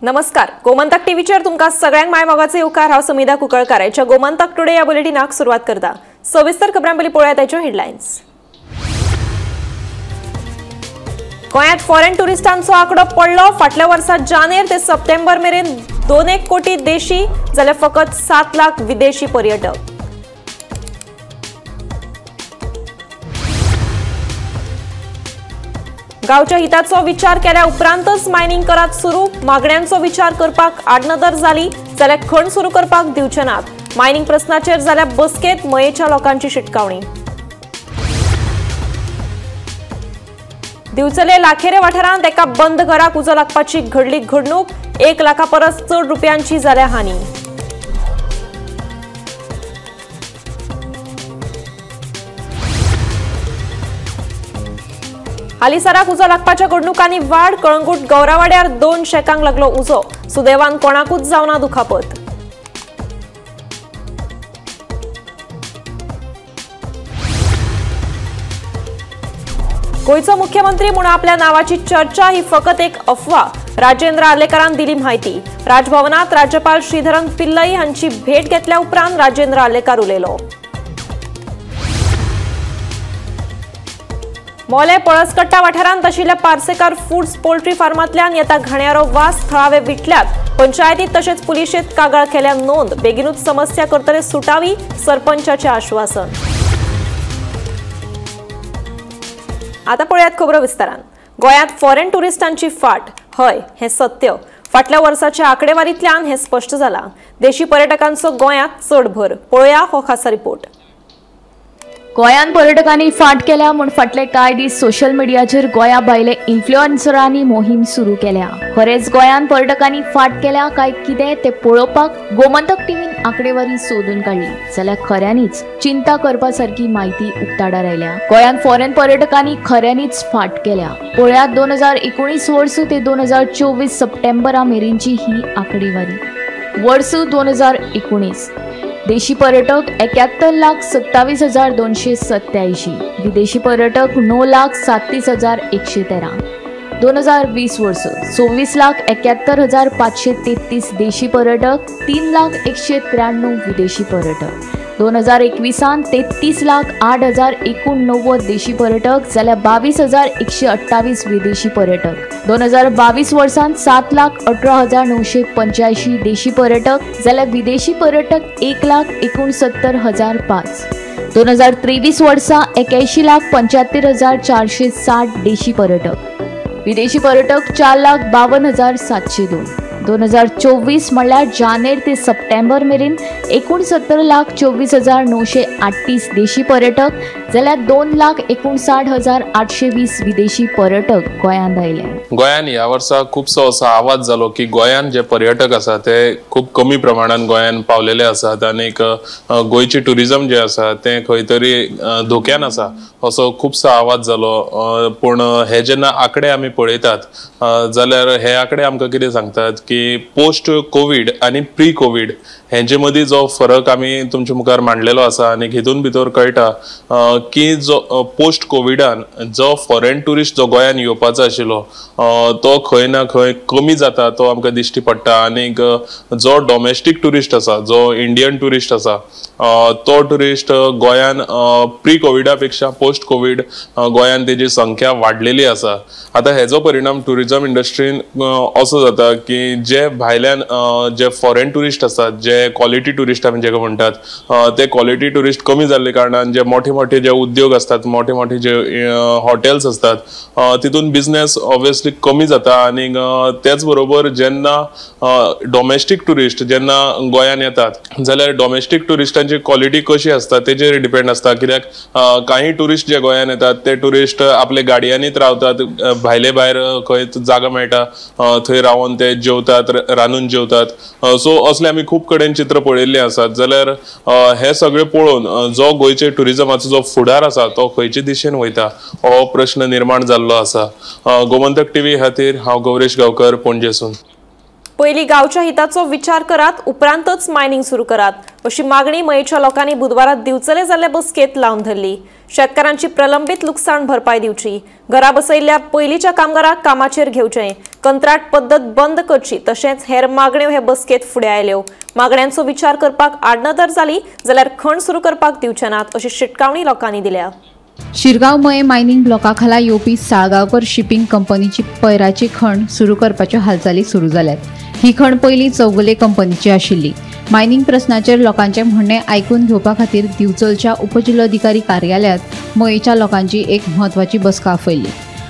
नमस्कार, गोमंतक टीव्हीचेर तुमकां सगळ्यांक my मोगाचो येवकार। हांव समिधा कुंकळकार हाच्या गोमंतक टुडे ह्या बुलेटिनाक सुरवात करता। सविस्तर खबरां पयलीं पळोवया ताच्यो हेडलायन्स। गोंयांत फॉरेन टुरिस्टांचो आंकडो पडलो। फाटल्या वर्सा जानेर ते सप्टेंबर मेरेन 2.1 कोटी देशी जाल्यार फकत 7 लाख विदेशी पर्यटक। गांवच्या हिताचो विचार केल्या उपरांतच मायनिंग करात सुरू। मागण्यांचो विचार करपाक आडनदर जाली जाल्यार खण सुरू करपाक दिवचे नात। मायनिंग प्रस्नाचेर जाल्या बसकेत मयेच्या लोकांची शिटकावणी। दिवचले लाखेरे वाठारांत एका बंद घराक उजो लागपाची घडली घडणूक। 1 लाखा परस चड रुपयांची जाल्या हानी। हालीसराक उजो लागपाच्या घडणुकांनी वाड। कळंगूट गौरावाड्यार 2 शेकांक लागलो उजो। सुदैवान कोणाकूच जावना दुखापत। गोंयचो मुख्यमंत्री म्हूण आपल्या नावाची चर्चा ही फकत एक अफवा, राजेंद्र आर्लेकरान दिली म्हायती। राजभवनात राज्यपाल श्रीधरन पिल्लई हांची भेट घेतल्या उपरांत राजेंद्र आर्लेकर उलयलो। मोले पळसकट्टा वाठारांत आशिल्ल्या पार्सेकार फूड्स पोल्ट्री फार्मांतल्यान येता घाणयारो वास। थळावे विटल्यात। पंचायतीत तशेंच पुलिशेंत कागाळ केल्या नोंद। बेगीनूच समस्या करतले सुटावी, सरपंचाचें आश्वासन। आता पळयात खबरो विस्तारान। गोंयांत फॉरेन टुरिस्टांची फाट, हय हें सत्य। फाटल्या वर्साच्या आंकडेवारींतल्यान हें स्पश्ट जालां। देशी पर्यटकांचो गोंयांत चड भर। पळोवया हो खासा रिपोर्ट। गोंयांत पर्यटकांनी फाट केल्या म्हूण फाटले कांय दीस सोशल मिडियाचेर गोंया भायले इन्फ्लुएन्सरांनी मोहीम सुरू केल्या। खरेंच गोंयांत पर्यटकांनी फाट केल्या काय कितें तें पळोवपाक गोमंतक टीव्हीन आंकडेवारी सोदून काडली जाल्यार खऱ्यांनीच चिंता करपा सारकी म्हायती उक्ताडार आयल्या। गोंयांत फॉरेन पर्यटकांनी खऱ्यांनीच फाट केल्या। पळयात 2019 वर्स ते 2024 सप्टेंबरा मेरेनची ही आंकडेवारी। वर्स 2019 देशी पर्यटक 71,27,287, विदेशी पर्यटक 9,37,113। 2020 वर्स 24,71,533 देशी पर्यटक, 3,193 विदेशी पर्यटक। 2021 33,08,089 देशी पर्यटक जाल्यार 22,128 विदेशी पर्यटक। 2022 वर्सांत 7,18,985 देशी पर्यटक जाल्यार विदेशी पर्यटक 1,69,005। 2023 वर्सा 81,75,460 देशी पर्यटक, विदेशी पर्यटक 4,52,702। 2024 म्हणल्यार जानेर ते सप्टेंबर मेरेन 69,24,938 देशी पर्यटक जाल्यार 2,59,820 विदेशी पर्यटक गोंयांत आयले। गोंयांत ह्या वर्सा खुबसो असो आवाज जालो की गोंयांत जे पर्यटक आसा ते खूब कमी प्रमाणान गोंयांत पावलेले आसात आनी गोंयची टुरिजम जे आसा तें खंय तरी धोक्यान आसा असो खुबसो आवाज जालो। पूण हे जेन्ना आंकडे आमी पळयतात जाल्यार हे आंकडे आमकां कितें सांगतात की पोस्ट कोवीड आनी प्री कोवीड हेंचे मदीं जो फरक आमी तुमच्या मुखार मांडलेलो आसा आनी हितून भितर कळटा की जो पोस्ट कोविडान जो फॉरेन ट्युरिस्ट जो गोंयान येवपाचो आशिल्लो तो खंय ना खंय कमी जाता तो आमकां दिश्टी पडटा। आनीक जो डोमेस्टीक ट्युरिस्ट आसा, जो इंडियन ट्युरिस्ट आसा तो ट्युरिस्ट गोंयान प्री कोविडा पेक्षा पोस्ट कोवीड गोंयान तेजी संख्या वाडलेली आसा। आतां हेजो परिणाम ट्युरिजम इंडस्ट्रीन असो जाता की जे भायल्यान जे फॉरेन ट्युरिस्ट आसात, जे क्वॉलिटी ट्युरिस्ट आमी जेका म्हणटात ते क्वॉलिटी ट्युरिस्ट कमी जाल्ले कारणान जे मोठे मोठे जे उद्योग आसतात, मोठे मोठे जे हॉटेल्स आसतात तितून बिझनेस ऑब्वियसली कमी जाता। आनी तेच बरोबर जेन्ना डोमेस्टीक ट्युरिस्ट जेन्ना गोंयान येतात जाल्यार डोमेस्टीक ट्युरिस्टांची क्वॉलिटी कशी आसता तेजेर डिपेंड आसता। कित्याक काही ट्युरिस्ट जे गोंयान येतात ते ट्युरिस्ट आपले गाडयांनीच रावतात, भायले भायर खंय जागा मेळटा थंय रावन ते जेवतात, रांदून जेवतात। सो असले आमी खूब कडेन चित्र पळयल्ले आसात। जाल्यार हे सगळे पळोवन जो गोंयचे ट्युरिजमाचो जो फुडार आसा तो खंयचे दिशेन वयता हो प्रश्न निर्माण जाल्लो आसा। गोमंतक टीव्ही खातीर हांव गौरेश गांवकर, पणजेसून। पयलीं गांवच्या हिताचो विचार करात, उपरांतच मायनिंग सुरू करात अशी मागणी मयेच्या लोकांनी बुधवारा दिवचले जाल्ले बसकेत लावन धरली। शेतकारांची प्रलंबित लुकसाण भरपाय दिवची, घरा बसयल्ल्या पयलींच्या कामगारांक कामाचेर घेवचें, कंत्राट पद्दत बंद करची तशेंच हेर मागण्यो हे बसकेत फुडें आयल्यो। मागण्यांचो विचार करपाक आडनदर जाली जाल्यार खण सुरू करपाक दिवचे नात अशी शिटकावणी लोकांनी दिल्या। शिरगांव मये मायनिंग ब्लॉका खाला येवपी साळगांवकर शिपिंग कंपनीची पैराची खण सुरू करपाच्यो हालचाली सुरू जाल्यात। ही खण पयलीं चौगुले कंपनीची आशिल्ली। मायनिंग प्रस्नाचेर लोकांचें म्हणणें आयकून घेवपा खातीर दिवचलच्या उपजिल्लोधिकारी कार्यालयांत मयेच्या लोकांची एक म्हत्वाची बसका आपयल्ली।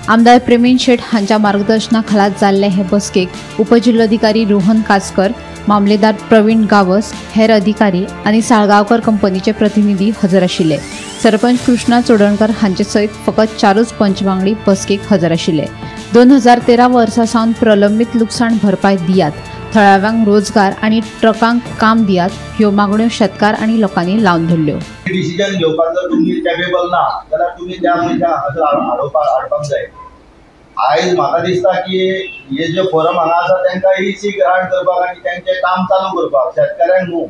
आमदार प्रेमेंद्र शेट हांच्या मार्गदर्शना खाला जाल्ले हे बसकेक उपजिल्लोधिकारी रोहन कासकर, मामलेदार प्रवीण गावस, हेर अधिकारी आनी साळगांवकर कंपनीचे प्रतिनिधी हजर आशिल्ले। सरपंच कृष्णा चोडणकर हांचे सयत फकत 4 पंच वांगडी बसकेक हजर आशिल्ले। 2013 वर्सा सावन प्रलंबित लुकसाण भरपाय दियात, थळाव्यांक रोजगार आनी ट्रकांक काम दियात ह्यो मागण्यो शेतकार आनी लोकांनी लावन धरल्यो। डिसिजन घेवपाक जर तुमी कॅपेबल ना जाल्यार तुमी त्या मनशाक हाडपाक जाय। आयज म्हाका दिसता की हे जे फोरम हांगा आसा तांकां इसी ग्रांट करपाक आनी तांचें काम चालू करपाक, शेतकाऱ्यांक न्हू।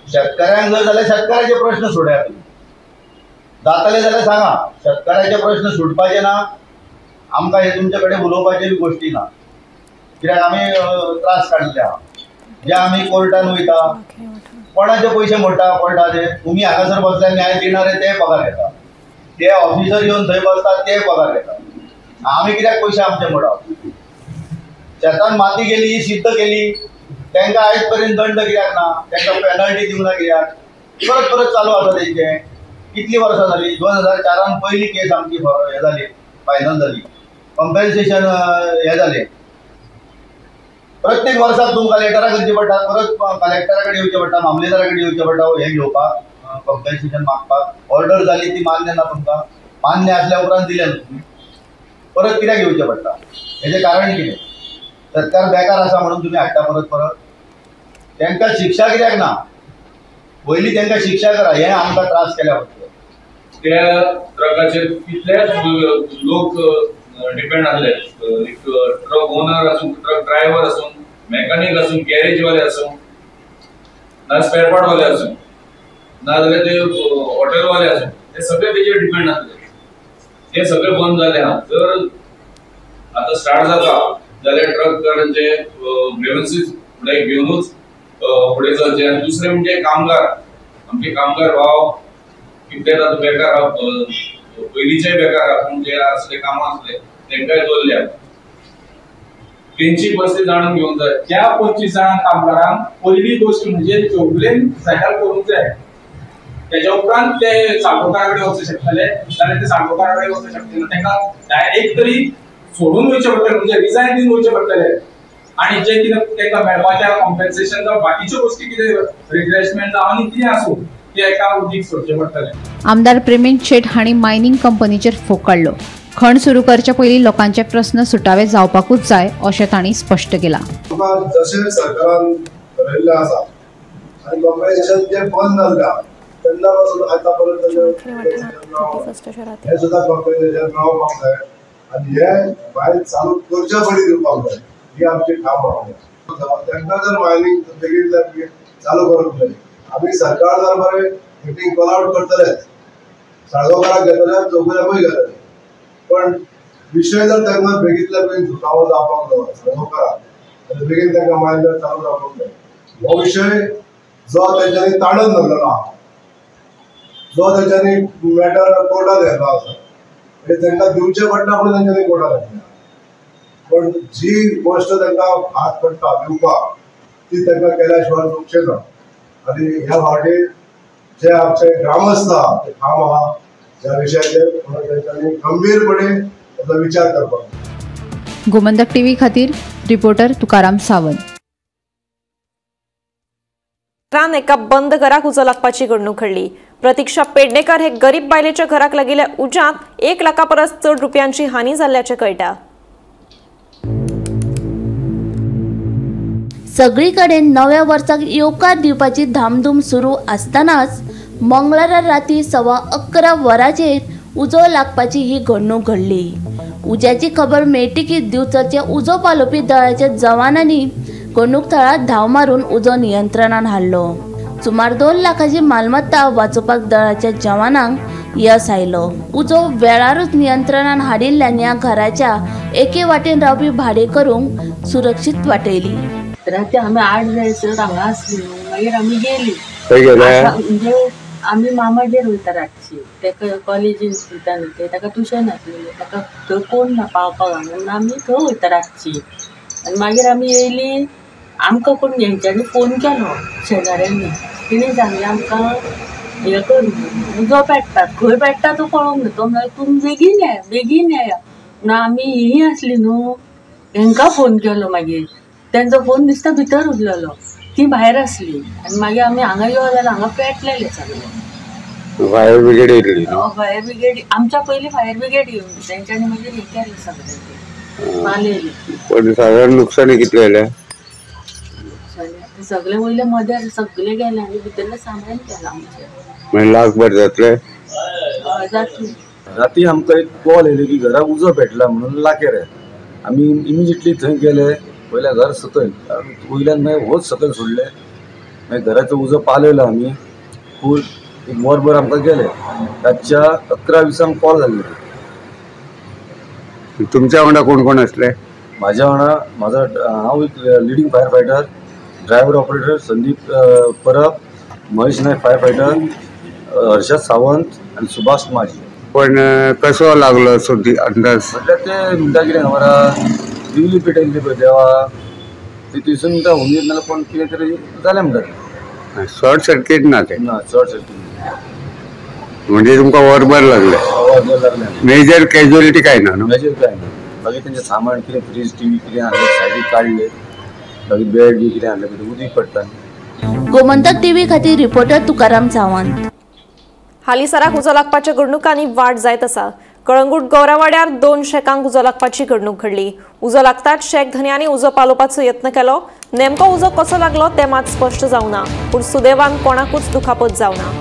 शेतकाऱ्यांक जर जाल्यार शेतकाऱ्याचे प्रश्न सोडयात, जातले जाल्यार सांगा, शेतकाऱ्याचे प्रश्न सुटपाचे ना आमकां हे तुमचे कडेन उलोवपाची बी गोश्टी ना, कित्याक आमी त्रास काडिल्ले आहा। जे आमी कोर्टान वयता कोणाचे पयशे मोडटा कोर्टाचे, तुमी हांगासर बसल्यार न्याय दिणारे ते पगार घेता, ते ऑफिसर येवन थंय बसतात ते पगार घेता, आमी कित्याक पयशे आमचे मोडप? शेतान माती गेली ही सिद्ध केली, तांकां आयज पर्यंत दंड कित्याक ना, तांकां पेनल्टी दिवंक ना कित्याक? परत परत चालू आसा तेंचें। कितलीं वर्सां जालीं? 2004 पयली केस आमची हें जाली, फायनल जाली, कंपेन्सेशन हें जालें। प्रत्येक वर्साक तुमकां लेटरां करचीं पडटा, परत कलेक्टरा कडेन येवचें पडटा, मामलेदारा कडेन येवचें पडटा हें घेवपाक, कंपेन्सेशन मागपाक। ऑर्डर जाली ती मान्य ना तुमकां, मान्य आसल्या उपरांत दिलें न्हू तुमी, परत कित्याक येवचें पडटा? हेजें कारण कितें? सरकार बेकार आसा म्हणून तुमी हाडटा परत परत? तांकां शिक्षा कित्याक ना? पयलीं तांकां शिक्षा करा, हें आमकां त्रास केल्या फक्त। त्या ट्रकाचेर कितलेच लोक डिपेंड आसले, एक ट्रक ओनर आसूं, ट्रक ड्रायव्हर आसूं, मेकॅनिक आसूं, गॅरेजवाले आसूं, ना स्पेअर पार्टवाले आसूं, ना जाल्यार ते हॉटेलवाले आसूं, ते सगळे तेजेर डिपेंड आसले। ते सगळे बंद जाले आहा। जर आतां स्टार्ट जाता जाल्यार ट्रककारांचे ग्रिवन्सीस फुडें घेवनूच फुडें चलचें। आनी दुसरें म्हणजे कामगार, आमचे कामगार भाव कितले आतां बेकार आहा, पयलींचेय बेकार आहा, पूण जे आसले कामां आसले तेंकांय दवरल्या, तेंची परिस्थिती जाणून घेवंक जाय। त्या 25 जाणां कामगारांक पयली गोश्ट म्हणजे चौगुलेन सेटल करूंक जाय, तेज्या उपरांत ते साळगांवकारा कडेन वचूंक शकतले, जाल्यार ते साळगांवकारा कडेन वचूंक शकले ना, तांकां डायरेक्ट तरी सोडून वयचें पडटलें, म्हणजे रिजायन दिवन वयचें पडटलें। आनी जें कितें तांकां मेळपाचें कॉम्पेन्सेशन जावं बाकीच्यो गोश्टी कितें रिफ्रेशमेंट जावं आनी कितें आसूं तें एका उदीक सोडचें पडटलें। आमदार प्रेमेंद्र शेट हांणी मायनिंग कंपनीचेर फोग काडलो। खण सुरू करचे पयलीं लोकांचे प्रस्न सुटावे जावपाकूच जाय अशें तांणी स्पश्ट केलां। जशें सरकारान ठरयल्लें आसा आनी कॉम्पेन्सेशन जें बंद जाल्लें तेन्ना पासून आतां पर्यंत हें सुद्दां कॉम्पेन्सेशन मेळोवपाक जाय आनी हें भायर चालू करच्या पयलीं दिवपाक जाय, ही आमची ठाम मागणी। तांकां जर मायनिंग बेगीन चालू करूंक जाय, आमी सरकार दरबारे मिटींग कॉल आवट करतलेच, साळगांवकाराक घेतले, चौगुल्याकूय घेतले, पण विशय जर तांकां बेगींतल्या बेगीन सुटावो जावपाक जाय साळगांवकाराक, जाल्यार बेगीन तांकां मायन जर चालू जावपाक जाय। हो विशय जो तेंच्यांनी ताणून धरलेलो आहा, जो तेंच्यांनी मॅटर कोर्टात घेतलो आसा, म्हणजे तांकां दिवचें पडटा म्हणून तेंच्यांनी कोर्टात घेतल्या, पण जी गोश्ट तांकां हात पडटा दिवपाक ती तांकां केल्या शिवाय चुकचें ना। आनी ह्या फावटी जे आमचे ग्रामस्थ आहा ते ठाम आहा ह्या विशयाचेर, म्हणून तेंच्यांनी गंभीरपणे ताचो विचार करपाक। गोमंतक टीव्ही खातीर रिपोर्टर तुकाराम सावंत। एका बंद घराक उजो लागपाची घडणूक घडली। प्रतीक्षा पेडणेकर हे गरीब बायलेच्या घराक लागिल्ल्या उज्यांत 1 लाखा परस चड रुपयांची हानी जाल्ल्याचें कळटा। सगळी कडेन नव्या वर्साक येवकार दिवपाची धामधूम सुरू आसतनाच मंगळारा राती 11:15 वरांचेर उजो लागपाची ही घडणूक घडली। उज्याची खबर मेळटकीच दिवचलचे उजो पालोवपी दळाच्या जवानांनी घडणूक थळार धांव मारून उजो नियंत्रणान हाडलो. सुमार 2 लाखाची मालमत्ता वाचोवपाक दळाच्या जवानांक यस आयलो. उजो वेळारूच नियंत्रणान हाडिल्ल्यान ह्या घराच्या एके वाटेन रावपी भाडेकरूंक सुरक्षीत वाटयली. राती आमी 8 जायसर हांगा आसली न्हू, मागीर आमी गेली म्हणजे आमी मामागेर वयता रातची, तेका कॉलेजीन वयता न्हू ते, ताका ट्युशन आसलेलें, ताका थंय कोण ना पावपाक म्हणून आमी थंय वयता रातची. आनी मागीर आमी येयली, आमकां कोण हेंच्यांनी फोन केलो शेजाऱ्यांनी, तिणें सांगलें आमकां हें कर म्हणून उजो पेट्टा, खंय पेट्टा तो कळोंक ना. तो म्हणल्यार तुमी बेगीन येया बेगीन येया म्हणून आमी ही आसली न्हू, हेंकां फोन केलो. मागीर तेंचो फोन दिसता भितर उरलेलो, ती भायर आसली. आनी मागीर आमी हांगा यो जाल्यार हांगा पेटलेले सगळे. फायर ब्रिगेड येयली, फायर ब्रिगेड आमच्या पयलीं फायर ब्रिगेड येवन तेंच्यांनी मागीर हें केलें सगळें पालयलें. पण सादारण नुकसानी कितलें जालें? सगळे वयले मदेर सगळे गेले आनी भितरलें सामान गेलां आमचें. म्हणजे लाखभर जातले? जातले. राती आमकां एक कॉल येयली की घराक उजो पेटला म्हणून लाखेर. आमी इमिजिएटली थंय गेले, पयल्या घर सकयल, वयल्यान मागीर होच सकयल सोडले, मागीर घराचो उजो पालयलो आमी फूल एक वरभर आमकां गेले. रातच्या 11:20 कॉल जाल्ले. तुमच्या वांगडा कोण कोण आसले? म्हाज्या वांगडा म्हाजो हांव एक leading fire fighter, driver operator Sandeep Parab, Mahesh Naik fire fighter, Harshad Sawant आनी सुभाष माजी. पण कसो लागलो असो अंदाज? म्हटल्यार ते म्हणटा कितें खबर आहा, दिवली पेटयल्ली पळय देवा, ती थंयसून म्हणटा हुंदीर नाल्यार कोण कितें तरी जालें म्हणटा तें. शॉर्ट सर्कीट ना तें? ना, शॉर्ट सर्कीट. म्हणजे तुमकां वरभर लागलें? वरभर लागलें. मेजर कॅज्युअलिटी काय ना न्हू? मेजर काय ना. मागीर तेंचें सामान कितें फ्रीज टीव्ही कितें हाडलें सायडीक काडलें, मागीर बेड बी कितें हाडलें, उदीक पडटा. गोमंतक टीव्ही खातीर रिपोर्टर तुकाराम सावंत. हालींसराक उजो लागपाच्या घडणुकांनी वाड जायत आसा. कळंगूट गौरावाड्यार 2 शेकांक उजो लागपाची घडणूक घडली. उजो लागताच शेक धनयांनी उजो पालोवपाचो यत्न केलो. नेमको उजो कसो लागलो तें मात स्पश्ट जावना, पूण सुदैवान कोणाकूच दुखापत जावना.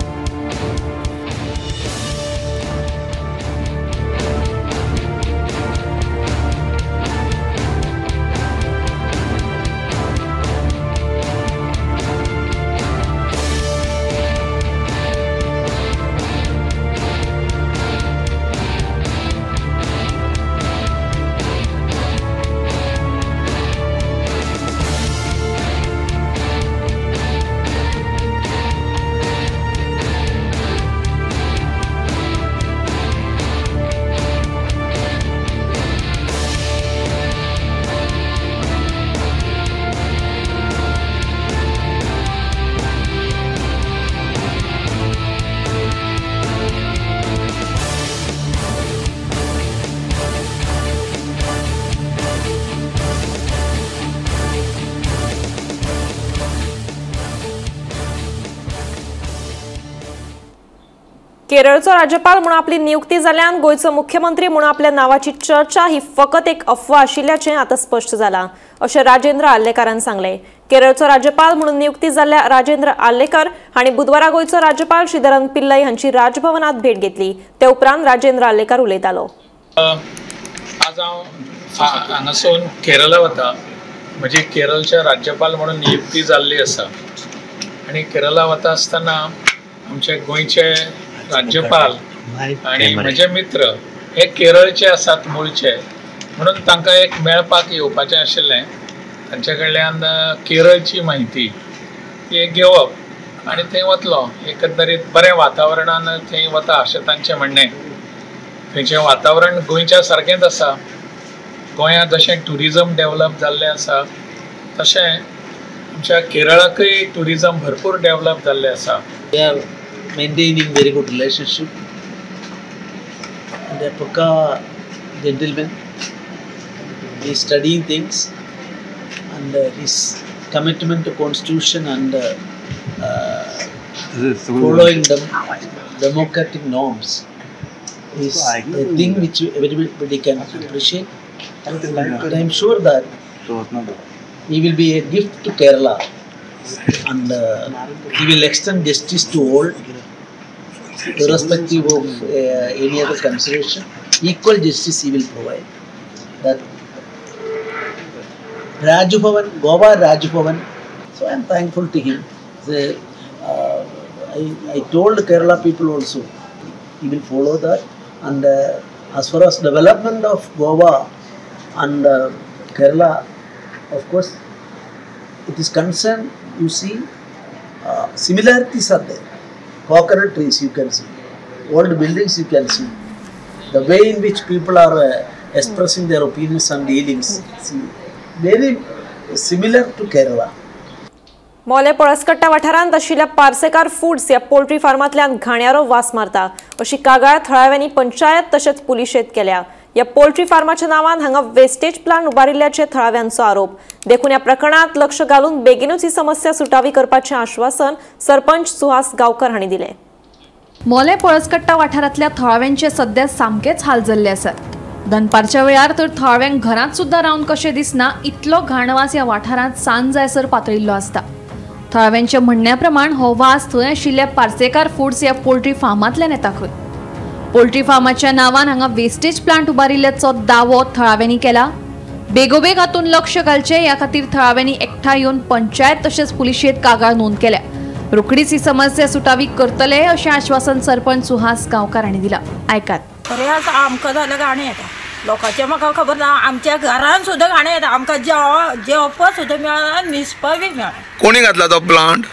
केरळचो राज्यपाल म्हणून आपली नियुक्ती जाल्यान गोंयचो मुख्यमंत्री म्हणून आपल्या नावाची चर्चा ही फकत एक अफवा आशिल्ल्याचें आतां स्पश्ट जालां अशें राजेंद्र आर्लेकारान सांगलें. केरळचो राज्यपाल म्हणून नियुक्ती जाल्ल्या राजेंद्र आर्लेकर हांणी बुधवारा गोंयचो राज्यपाल श्रीधरन पिल्लई हांची राजभवनात भेट घेतली. ते उपरांत राजेंद्र आर्लेकर उलयतालो. आज हांव हांगासून केरळा वता. म्हजी केरळच्या राज्यपाल म्हणून नियुक्ती जाल्ली आसा आनी केरळा वता आसतना आमचे गोंयचे राज्यपाल आनी म्हजे मित्र हे केरळचे आसात मूळचे, म्हणून तांकां एक मेळपाक येवपाचें आशिल्लें. तांचे कडल्यान केरळची म्हायती ती एक घेवप आनी थंय वतलो. एकंदरीत बरें वातावरणान थंय वता अशें तांचें म्हणणें. थंयचें वातावरण गोंयच्या सारकेंच आसा. गोंयांत जशें ट्युरिजम डेवलप जाल्लें आसा तशें आमच्या केरळाकय ट्युरिजम भरपूर डेवलप जाल्लें आसा. Maintaining very good relationship, and a Pukka gentleman. He is studying things, and his commitment to constitution and following the democratic norms is a thing which everybody can appreciate. And I am sure that he will be a gift to Kerala, and he will extend justice to all, irrespective of any other consideration. Equal justice he will provide. That Raj Bhavan, Goa Raj Bhavan. So I am thankful to him. I told Kerala people also, he will follow that. And as far as development of Goa and Kerala, of course, it is concerned, you see, similarities are there. Coconut trees you can see, old buildings you can see, the way in which people are expressing their opinions and dealings, see, very similar to Kerala. Mollem Palaskatta वाठारांत आशिल्ल्या Parsekar foods ह्या poultry फार्मांतल्यान घाणयारो वास मारता अशी कागाळ थळाव्यांनी पंचायत तशेंच पुलिशेंत केल्या. ह्या पोल्ट्री फार्माच्या नांवान हांगा वेस्टेज प्लांट उबारिल्ल्याचे थळाव्यांचो आरोप. देखून ह्या प्रकरणांत लक्ष घालून बेगीनूच ही समस्या सुटावी करपाचें आश्वासन सरपंच सुहास गांवकर हांणी दिलें. मोलें पळसकट्टा वाठारांतल्या थळाव्यांचे सध्या सामकेच हाल जाल्ले आसात. दनपारच्या वेळार तर थळाव्यांक घरांत सुद्दां रावन कशें दिसना इतलो घाणवास ह्या वाठारांत सांज जायसर पातळिल्लो आसता. थळाव्यांच्या म्हणण्या प्रमाण हो वास थंय आशिल्ल्या पार्सेकार फूड्स ह्या पोल्ट्री फार्मांतल्यान येता खंय. पोल्ट्री फार्माच्या नांवान हांगा वेस्टेज प्लांट उबारिल्ल्याचो दावो थळाव्यांनी केला. बेगोबेग हातून लक्ष घालचें ह्या खातीर थळाव्यांनी एकठांय येवन पंचायत तशेंच पुलिशेंत कागाळ नोंद केल्या. रोखडीच ही समस्या सुटावी करतले अशें आश्वासन सरपंच सुहास गांवकार हांणी दिलां. आयकात. खरें आमकां जाल्यार गाणें येता, लोकांचें म्हाका खबर ना. आमच्या घरान सुद्दां गाणें येता, आमकां जेवपाक सुद्दां मेळना, न्हिसपाक बी मेळना. कोणी घातला तो प्लांट?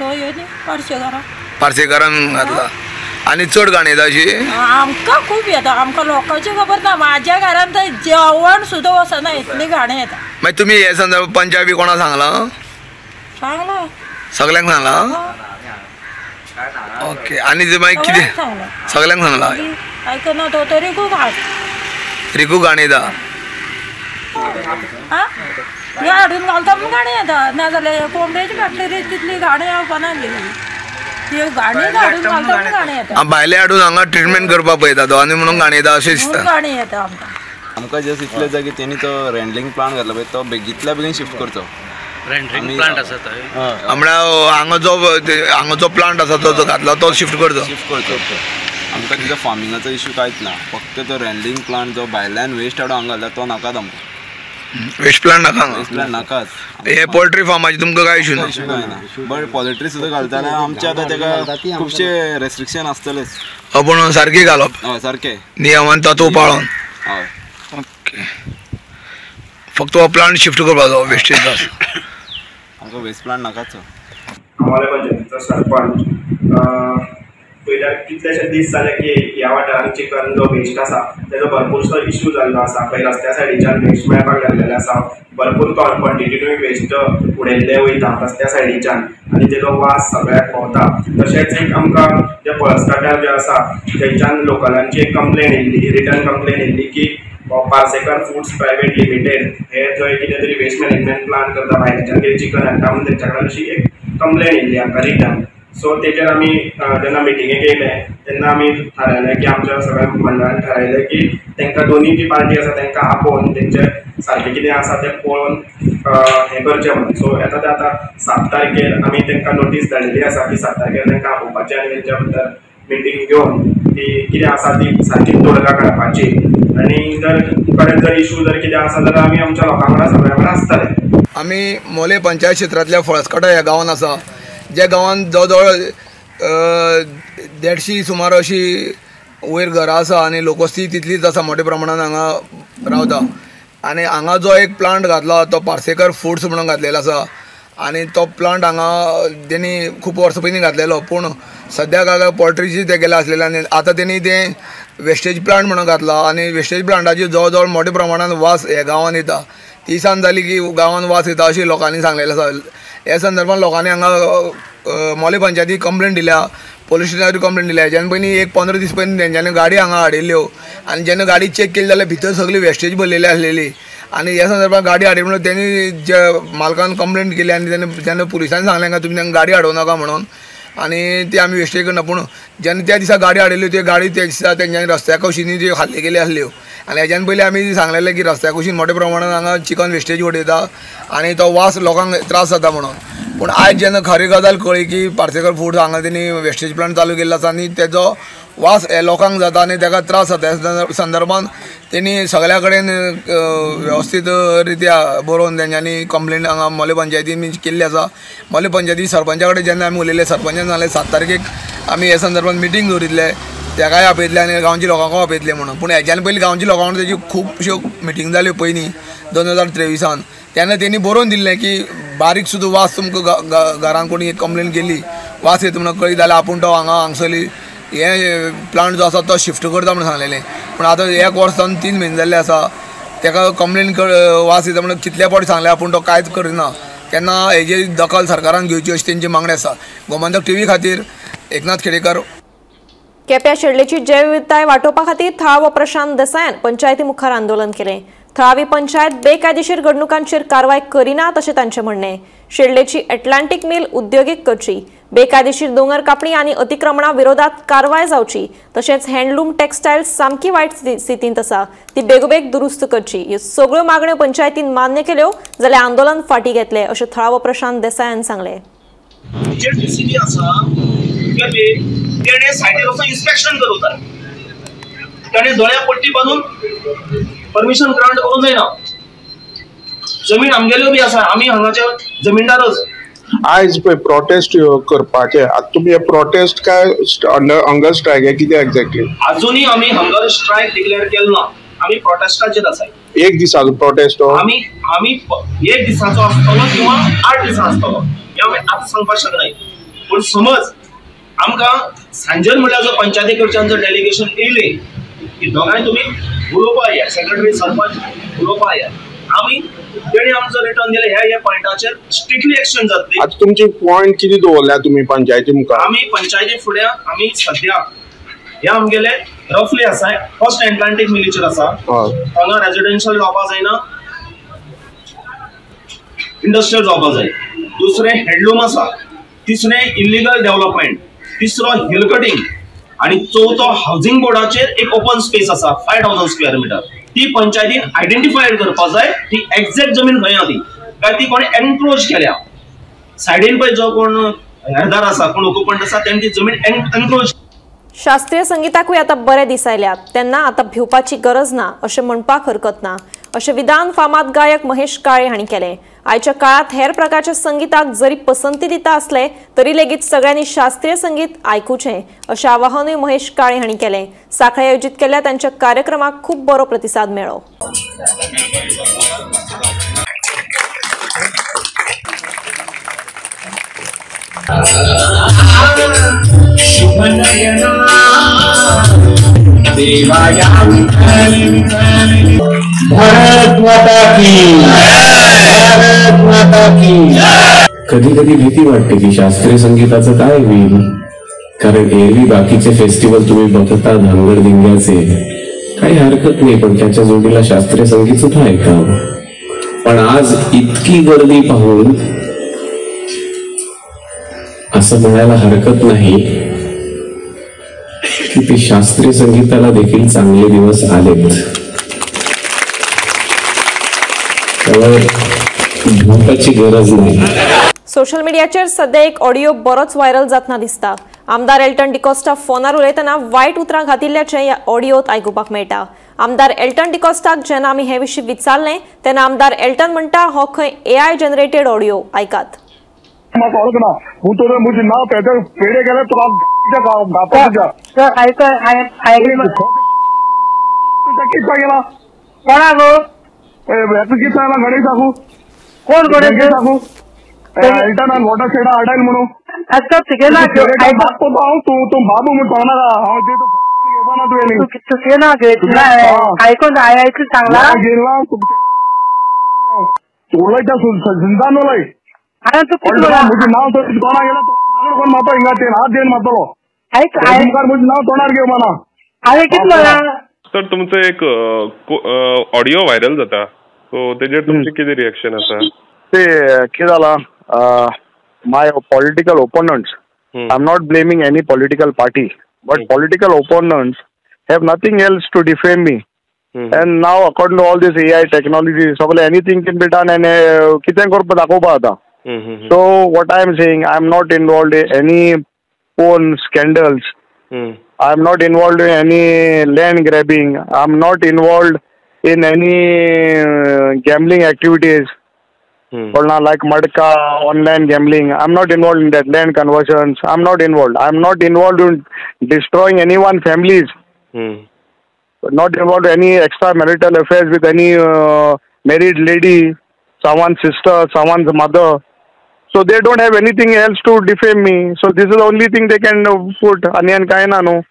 तो येवन पार्सेकारान. पार्सेकारान घातला. आनी चड गाणें येता अशी? आमकां खूब येता, आमकां लोकांचें खबर ना. म्हाज्या घरान तर जेवण सुद्दां वचना इतलें गाणें येता. मागीर तुमी हे संदर्भ पंचायत बी कोणाक सांगलां? सांगलां. सगल्यांक सांगलां? ओके. आनी ते मागीर कितें सगल्यांक सांगलां? आयकना तो तरी खूब हाड रिकू गाणें येता. ती हाडून घालता म्हूण गाणें येता, नाजाल्यार कोंबड्याची घातली रे तितली गाणें येवपाना ती गाणी हाडून घालता म्हूण गाणें येता. भायले हाडून हांगा ट्रिटमेंट करपाक पळयता तो आनी म्हणून गाणें येता अशें दिसता. गाणें येता आमकां. आमकां जस्ट इतले जागे तेणी तो रेंडलिंग प्लांट घातला पळय तो बेगीतल्या बेगीन शिफ्ट करचो. रेंडरिंग प्लांट आसा थंय म्हळ्यार हांगा जो प्लांट आसा तो जो घातला तो शिफ्ट करचो. शिफ्ट करचो. आमकां तिजो फार्मिंगाचो इश्यू कांयच ना, फक्त तो रेंडलिंग प्लांट जो भायल्यान वेस्ट हाडून हांगा घातला तो नाकाच आमकां. वेस्ट प्लांट नाका? वेस्ट प्लांट नाकाच. हे पोल्ट्री फार्माचे तुमकां काय इश्यू ना? इश्यू कांय ना, बट पोल्ट्री सुद्दां घालता जाल्यार आमचे आतां तेका खुबशे रेस्ट्रिक्शन आसतलेच. पूण सारकें घालप? हय सारकें नियमान तातूंत पाळोन. हय. ओके. फक्त हो प्लांट शिफ्ट करपाचो वेस्टेज. आमकां वेस्ट प्लांट नाकाच. मोलें पंचायतीचो सरपंच पयल्यार कितलेशे दीस जाले की ह्या वाठारांत चिकन जो वेस्ट आसा तेजो भरपूरसो इशू जाल्लो आसा. खंय रस्त्या सायडीच्यान वेस्ट मेळपाक लागलेले आसा, भरपूर क्वॉन्टिटीनूय वेस्ट उडयल्ले वयता रस्त्या सायडीच्यान आनी तेजो वास सगळ्याक भोंवता. तशेंच एक आमकां जे पळसकाट्यार जे आसा थंयच्यान लोकलांची एक कंप्लेन येयल्ली, रिटर्न कंप्लेन येयल्ली की पार्सेकर फूड्स प्रायवेट लिमिटेड हे थंय कितें तरी वेस्ट मॅनेजमेंट प्लांट करता, भायल्याच्यान कितें चिकन हाडटा म्हणून तेंच्या कडेन अशी एक कंप्लेन येयल्ली आमकां रिटर्न. सो तेजेर आमी जेन्ना मिटिंगेक येयले तेन्ना आमी थारायलें की आमच्या सगळ्या मंडळान थारायलें की तांकां दोनी जी पार्टी आसा तांकां आपोवन तेंचें सारकें कितें आसा तें पळोवन हें करचें म्हणून. सो येता तें आतां 7 तारखेर आमी तांकां नोटीस धाडिल्ली आसा की 7 तारखेर तांकां आपोवपाचें आनी तेंच्या बद्दल मिटींग घेवन ती कितें आसा ती सारकी तोडगा काडपाची आनी जर कडेन जर इशू जर कितें आसा जाल्यार आमी आमच्या लोकां वांगडा सगळ्या वांगडा आसतले. आमी मोलें पंचायत क्षेत्रांतल्या फळसकाटा ह्या गांवांत आसा, ज्या गांवांत जवळ जवळ 150 सुमार अशी वयर घरां आसा आनी लोकवस्ती तितलीच आसा, मोठ्या प्रमाणान हांगा रावता. आनी हांगा जो एक प्लांट घातला तो पार्सेकर फूड्स म्हणून घातलेलो आसा आनी तो प्लांट हांगा तेणी खूब वर्सां पयलीं घातलेलो, पूण सद्याक हांगा पोल्ट्रीची ते गेले आसलेले आनी आतां तेणी तें वेस्टेज प्लांट म्हणून घातला आनी वेस्टेज प्लांटाची जवळ जवळ मोठ्या प्रमाणान वास ह्या गांवांत येता. ती सांज जाली की गांवांत वास येता अशी लोकांनी सांगलेलें आसा. ह्या संदर्भात लोकांनी हांगा मोलें पंचायतीक कंप्लेन दिल्या, पोलीस स्टेशनार कंप्लेन दिल्या. हेज्यान पयलीं एक 15 दीस पयलीं तेंच्यांनी गाडी हांगा हाडिल्ल्यो आनी जेन्ना गाडी चॅक केली जाल्यार भितर सगळी वेस्टेज भरलेली आसलेली आनी ह्या संदर्भात गाडी हाडली म्हणून तेणी जे मालकान कंप्लेन केली आनी तेन्ना पुलिसांनी सांगलें का तुमी तांकां गाडी हाडूं नाका म्हणून आनी ती आमी वेस्टेज करना. पूण जेन्ना त्या दिसा गाडी हाडिल्ली त्यो गाडी त्या दिसा तेंच्यांनी रस्त्या कुशींनी त्यो खाल्ली गेली आसल्यो आनी हेज्यान पयलीं आमी सांगलेलें की रस्त्या कुशीन मोठ्या प्रमाणान हांगा चिकन वेस्टेज उडयता आनी तो वास लोकांक त्रास जाता म्हणून. पूण आयज जेन्ना खरी गजाल कळ्ळी की पार्सेकर फूड्स हांगा तेणी वेस्टेज प्लांट चालू केल्लो आसा आनी तेजो वास हे लोकांक जाता आनी तेका त्रास जाता, त्या संदर्भान तेणी सगळ्या कडेन वेवस्थीत रित्या बरोवन तेंच्यांनी कंप्लेन हांगा मोलें पंचायतीन केल्ली आसा. मोलें पंचायती सरपंचा कडेन जेन्ना आमी उलयले, सरपंचान सांगलें 7 तारखेक आमी हे संदर्भान मिटींग दवरिल्ले, तेकाय आपयतले आनी गांवच्या लोकांकूय आपयतले म्हणून. पूण हेज्यान पयलीं गांवच्या लोकां वांगडा तेजी खुबश्यो मिटींग जाल्यो पयलीं 2023 तेन्ना तेणी बरोवन दिल्लें की बारीक सुद्दां वास तुमकां घरान कोणी कंप्लेन केली वास येता म्हणून कळ्ळी जाल्यार आपूण तो हांगा हांगसरली हे प्लांट जो आसा तो शिफ्ट करता म्हणून सांगलेलें. पूण आतां 1 वर्स जावन 3 म्हयने जाल्ले आसा, तेका कंप्लेन वास येता म्हणून कितले फावटी सांगलें आपूण तो कांयच करिना. तेन्ना हेजी दखल सरकारान घेवची अशी तेंची मागणी आसा. गोमंतक टीव्ही खातीर एकनाथ खेडेकर. केप्या शेडलेची जैवविविधताय वाटोवपा खातीर थळावो प्रशांत देसायान पंचायती मुखार आंदोलन केलें. थळावी पंचायत बेकायदेशीर घडणुकांचेर कारवाय करिना अशें तांचें म्हणणें. शेडलेची एटलांटीक मिल उद्योगीक करची, बेकायदेशीर दोंगर कापणी आनी अतिक्रमणा विरोधात कारवाय जावची, तशेंच हँडलूम टेक्सटायल सामकी वायट स्थितींत आसा ती बेगोबेग दुरुस्त करची. ह्यो सगळ्यो मागण्यो पंचायतीन मान्य केल्यो जाल्यार आंदोलन फाटीं घेतले अशें थळावो प्रशांत देसायान सांगलें. तेणे सायटीर वचून इन्स्पेक्शन करूं जाय, तेणे दोळ्या पट्टी बांदून परमिशन ग्रांट करूंक जायना. जमीन आमगेल्यो बी आसा, आमी हांगाचे जमीनदारच. आयज पळय प्रोटेस्ट करपाचे, आतां तुमी हे प्रोटेस्ट काय हंगर स्ट्रायक हे कितें एक्झॅक्टली? अजुनूय आमी हंगर स्ट्रायक डिक्लेअर केलो ना, आमी प्रोटेस्टाचेर आसाय. एक दिसाचो प्रोटेस्ट हो? आमी आमी एक दिसाचो आसतलो किंवा 8 दिसां आसतलो हें आमी आतां सांगपाक शकनाय. पूण समज आमकां सांजेर म्हणल्यार जो पंचायती कडच्यान जर डेलिगेशन येयलें की दोगांय तुमी उलोवपा या, सेक्रेटरी सरपंच उलोवपा या, आमी तेणी आमचो रिटर्न दिलें ह्या ह्या पॉयंटाचेर स्ट्रिक्टली एक्शन जातली. आतां तुमची पॉयंट कितें दवरल्या तुमी पंचायती मुखार? आमी पंचायती फुडें आमी सद्या हे आमगेले रफली आसा, फर्स्ट एटलांटीक मिलीचेर आसा, हांगा रेजिडेन्शियल जावपा जायना, इंडस्ट्रियल जावपा जाय. दुसरें हँडलूम आसा, तिसरें इलिगल डेव्हलपमेंट, तिसरो हिल कटिंग आनी चवथो हावजींग बोर्डाचेर एक ओपन स्पेस आसा 5000 स्क्वेअर मिटर, ती पंचायतीन आयडेंटिफाय करपाक जाय ती एक्झॅक्ट जमीन खंय आहा ती, काय ती कोणी एनक्रोच केल्या सायडीन पळय जो कोण हेरदार आसा कोण ओकुपंट आसा तेणी ती जमीन एनक्रोच. शास्त्रीय संगीताकूय आतां बरे दीस आयल्यात, तेन्ना आतां भिवपाची गरज ना अशें म्हणपाक हरकत ना अशें विधान फामाद गायक महेश काळे हांणी केलें. आयच्या काळांत हेर प्रकारच्या संगीताक जरी पसंती दिता आसले तरी लेगीत सगळ्यांनी शास्त्रीय संगीत आयकुचें अशें आवाहनूय महेश काळे हांणी केलें. सांखळे आयोजीत केल्ल्या तांच्या कार्यक्रमाक खूब बरो प्रतिसाद मेळ्ळो. भारत माता की, भारत माता की. कधी कधी भीती वाटते की शास्त्रीय संगीताचं काय होईल, कारण एरवी बाकीचे फेस्टिवल तुम्ही बघता धांगडधिंग्याचे, काही हरकत नाही, पण त्याच्या जोडीला शास्त्रीय संगीत सुद्धा ऐकावं. पण आज इतकी गर्दी पाहून असं म्हणायला हरकत नाही की ते शास्त्रीय संगीताला देखील चांगले दिवस आलेत. त्यामुळे भूताची गरज नाही. सोशल मिडियाचेर सध्या एक ऑडिओ बरोच व्हायरल जातना दिसता. आमदार एल्टन डिकॉस्टा फोनार उलयतना वायट उतरां घातिल्ल्याचें ह्या ऑडियोत आयकुपाक मेळटा. आमदार एल्टन डिकॉस्टाक जेन्ना आमी हे विशीं विचारलें तेन्ना आमदार एल्टन म्हणटा हो खंय एआय जनरेटेड ऑडिओ, आयकात. म्हाका वळखना पूण तुवें म्हजें नांव पेडे गेलें तुका कित्याक गेला कोणाक कितें आयला गणेशाकू? कोण गणेश? एल्टनान वॉटर शेडा हाडायल म्हणून हांव तूं तूं बाबू म्हूण सांगनाका, हांव घेवपा ना तुवें तुगे ना घेतला आयकून हांवें सांगला घेतला उलयता सुंदान उलय. हांवें तुका म्हजें नांव कोणा गेला कोण मारतो हिंगा ते हात घेवन मारतलो मुखार म्हजें नांव तोंडार घेवपा ना. हांवें कितें म्हणलां? सर, तुमचो एक ऑडिओ व्हायरल जाता, सो तेजेर तुमचें कितें रिएक्शन आसा? ते कितें जालां, my political opponents, I am not blaming any political party, but political opponents have nothing else to defame me. And now according to all this AI technology सगळें anything can be done and कितें करपा दाखोवपा जाता. So what I am saying, I am not involved in any phone scandals, I am not involved in any land grabbing, I am not involved in any gambling activities, like matka, online gambling. I am not involved in that, land conversions. I am not involved. I am not involved in destroying any one families. Not involved any extra marital affairs with any married lady, someone's sister, someone's mother. So they don't have anything else to defame me. So this is the only thing they can put. आनी आनी कांय ना न्हू.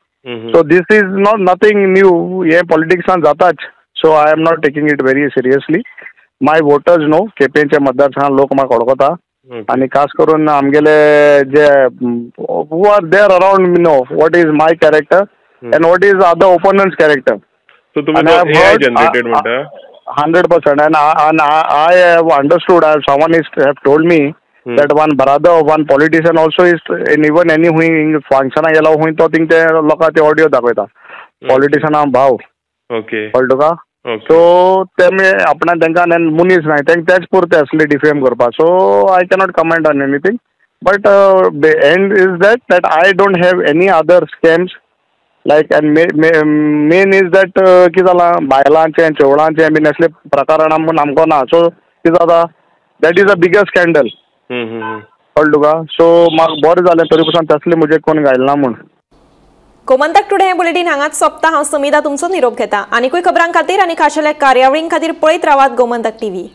So this is not nothing new. हे पॉलिटिक्सान जाताच. So I am not taking it very seriously. My voters know, केपेंच्या मतदारसंघात लोक म्हाका वळखता आनी खास करून आमगेले जे who are there around me know what is my character and what is other opponent's character. So तुमी तो एआय जनरेटेड म्हणटा? 100%. And I have understood, someone is have told me that one brother, one politician also is in even any हुंय फंक्शनाक गेलो हुंय तो thing ते लोकांक ते audio दाखयता पॉलिटिशना भाव. ओके, कळ्ळें तुका? सो तेमी आपणा तांकां मनीस नाय, तांकां तेच पुरते असले डिफेम करपाक. So I cannot comment on anything, but end is that that I don't have any other scams like. And main is that कितें जालां, बायलांचें चेवडांचें बीन असले प्रकरणां म्हूण आमकां ना. सो कितें जाता, that is a biggest scandal. कळ्ळें तुका? सो म्हाका बरें जालें तरी पसून तसलें म्हजें कोण घायना म्हूण. गोमंतक टुडे हे बुलेटीन हांगाच सोंपता. हांव समिधा तुमचो निरोप घेता. आनीकूय खबरां खातीर आनी खाशेल्या कार्यावळीं खातीर पळयत रावात गोमंतक टीव्ही.